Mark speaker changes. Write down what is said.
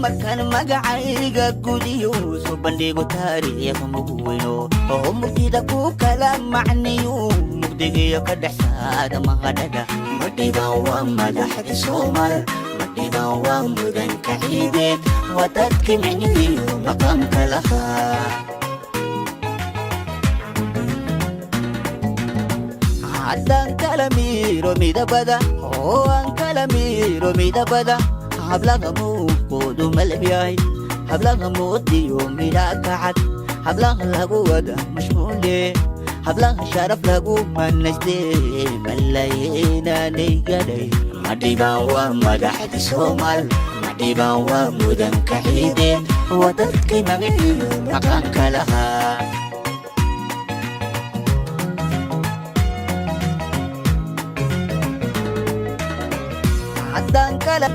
Speaker 1: Markaan magacayga gudiyo soo bandhigo taariikh mugu weyno oo murtida ku kala macniyo, mugdigiyo ka dhex saara mahadhada. Madhibaan waa madaxda Soomaal, Madhibaan waa mudanka ciideed, waa dadka micnihiyo maqaamka lahaa. Haddaan kala miiro midabada, oo aan kala miiro midabada, hablaha muuqoodu malab yahay, hablaha moodiyo midhaa kacad, hablaha lagu wada mashquule, hablaha sharaf lagu manayste, malayeenaanay gadhay. Madhibaan waa madaxda Soomaal, Madhibaan waa mudanka ciideed, waa dadkii magaciyo maqaanka lahaa. Haddaan kala